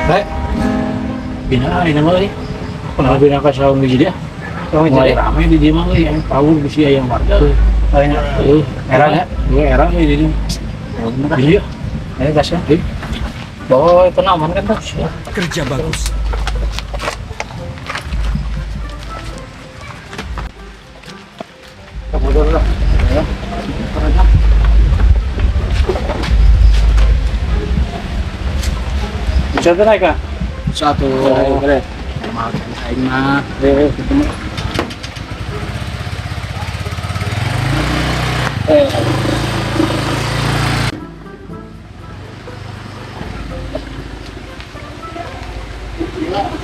Baik. Bina ini mah euy. Kunaon bina ka saung hiji dia? Saung hiji Mulai dia? rame di dieu mah euy, yang paur bisi aya warga euy. Lainnya. Euy, era nya, dua era euy di dieu. Iya. Ayo gas ya. Iya. Bawa itu aman kan tuh? Kerja bagus. Motor lah. Ya. Bisa tuh naik ah? Satu. Ayo, keren. Makan aing mah. Eh, gitu mah. Eh,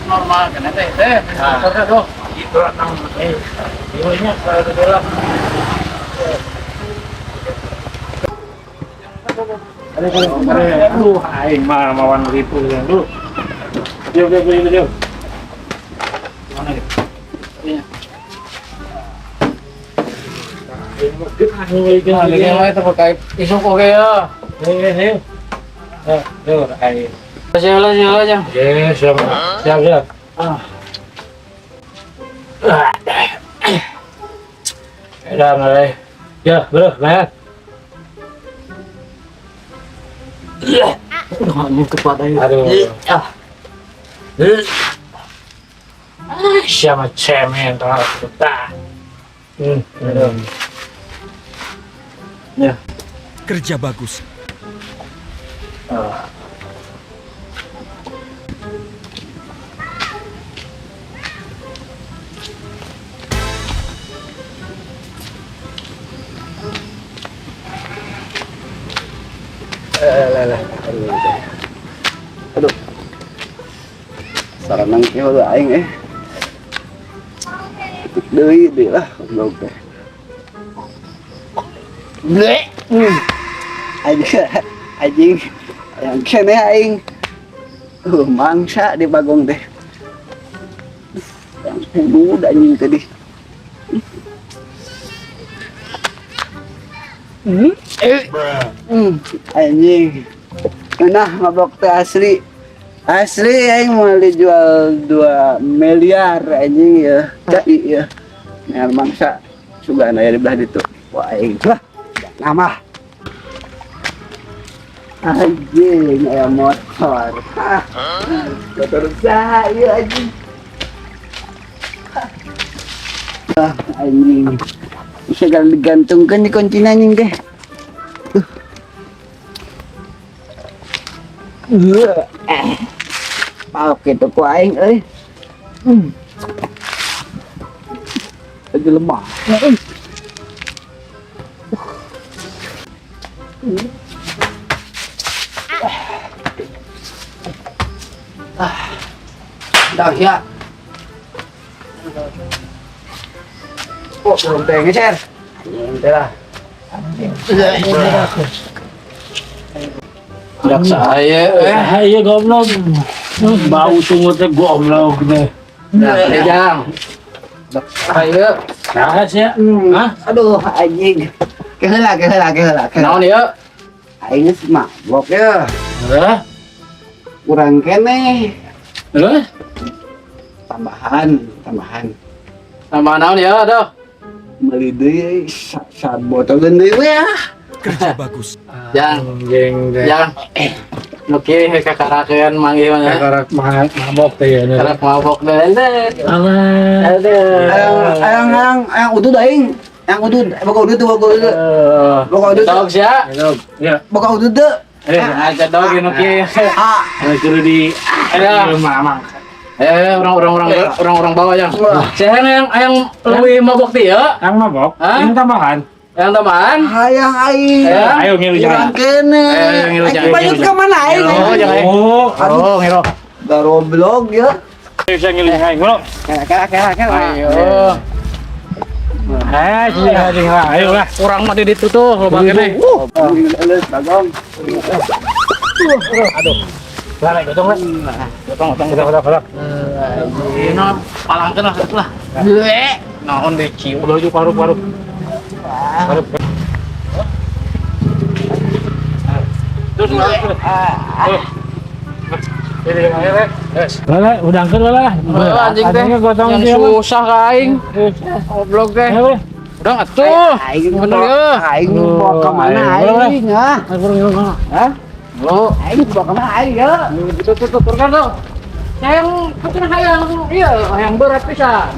Normal kan teh teh. Nah. Motornya tuh. Gitu lah nang. Eh, iya nya kalau gitu lah. Aduh, aduh, aduh, aing mah mawan ribu ya. Aduh. Jauh, jauh, jauh, jauh. Mana gitu? Iya. Nah, Nah, ini mah itu pakai isuk oke ya. Eh, eh, eh. Aduh, aing. Siap lah, siap lah, jang. Oke, siap, siap, siap. Ah. Udah, mulai. Ya, bro, bayar. Aduh, ini tepat aja. Aduh. Ah. Ah, siapa cemen terlalu betah. Aduh. Ya. Kerja bagus. Ah. Eh, lah, lah. Aduh. Saranang kieu lah aing eh. Ketik deui deui lah goblok teh. Bleh. Anjing, anjing. Yang kene aing. Mangsa di Bagong teh. Yang kudu anjing tadi. Anjing. Nah, mabok teh asli. Asli aing mau dijual 2 miliar anjing ya. Cai ya. Ngan mangsa sugan aya di belah ditu. Wah aing lah. Nama. Anjing aya motor. Hah. Motor saya anjing. Ah, anjing. Bisa digantungkan di kunci anjing teh. Paok gitu ku aing euy. Lagi lemah. Ah. Dah ya. Oh, belum teh ngecer. Anjing teh lah. Dak saya eh. Iya goblok. Bau sumur teh goblok teh. Nah, jang. Dak saya. Nah, sih. Hah? Aduh, anjing. Keheula, keheula, keheula. Naon ieu? Aing geus mabok ya. Hah? Kurang keneh. Terus? Tambahan, tambahan. Tambahan naon ieu, aduh? Meuli deui sabotol deui we ah. Kerja bagus. Jang. Anjing teh. Jang. Nu kieu kakarakeun manggih mah. Kakarak mabok teh ya. Karak mabok deh. Alah. Aduh. Ayang ayang ayang ayang udud aing. Yang udud, boga udud tuh, boga udud. Boga udud. Dog sia. Ya. Boga udud teu. Eh, Aja dog nu kieu. Ah, kudu di Aduh. mamang. Eh, orang-orang orang-orang bawah yang. Saya yang yang lebih mabok teh ya. Yang mabok, Hah? yang tambahan. Yang tambahan? hayang aing. Ya. Ayo ngilu Kurang jangan. keneh. Eh, ngilu Aing jangan, bayut ngilu ka mana aing? Oh, jangan. Oh, Oh, ngiro. Garoblok ya. bisa ngilu jangan. Ngono. Kela kela kela kela. Ayo. Eh, sini sini lah. Ayo lah. Kurang mah di ditu tuh loba keneh. Geus Bagong. Aduh. Lah, naik gotong lah. Gotong, gotong, Gotong, gotong, gotong. Ini palangkeun lah lah. Naon deh ciu. Udah udah paruk paruk. Paruk. Terus terus. Tuh. Ini ini. Lah, udah angkat lah. Oh, anjing teh. Gotong Yang dia mah. susah ka aing. Goblok teh. Ayo, weh. Udah atuh. Aing Bener bawa- ya. Aing bawa ke mana Ayo, aing ah? Hah? Lo Aing bawa ke mana aing ya? tuh tuh tuh turun dong. Yang putra hayang iya hayang berat pisan.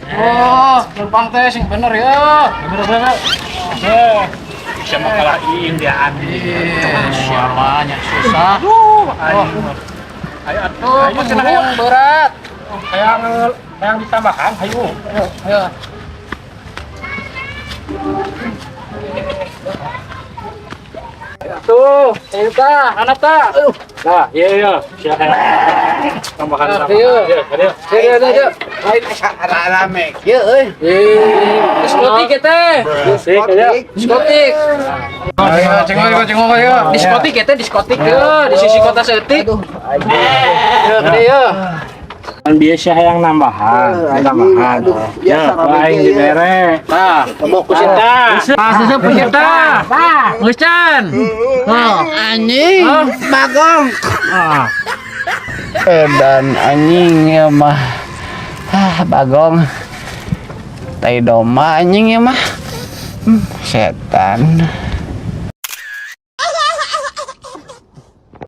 Oh, numpang teh sing bener ya. Bener bener. Eh, bisa mengkalahin dia anjing. Siapa yang susah. Aduh, anjing. Ayo atuh, putra hayang berat. Hayang hayang ditambahkan, hayu. Ayo. Ayo tuh, ayo ta, anak ta. Nah, iya iya, siapa tambahkan Nah, tambahkan. iya. Iya, iya. Ayo, ayo, ayo. Aing rame kieu euy. Eh, diskotik ya teh. Sik, ayo. Diskotik. Ayo, cengok, ayo, cengok, ayo. Diskotik ya teh, diskotik ya, di sisi kota setik. Aduh, anjing. Ya, gede ya. Kan biasa hayang nambahan, Eh, anjing, tambahan. aduh, Ya, biasa rame aing kieu, ya. dibere. Tah, Kebok ku sia. ah, susu peserta. Geus can. Oh, Anjing, Hah? bagong. Ah, Edan anjing ya mah. Ah, bagong. Tai domba anjing ya mah. Setan.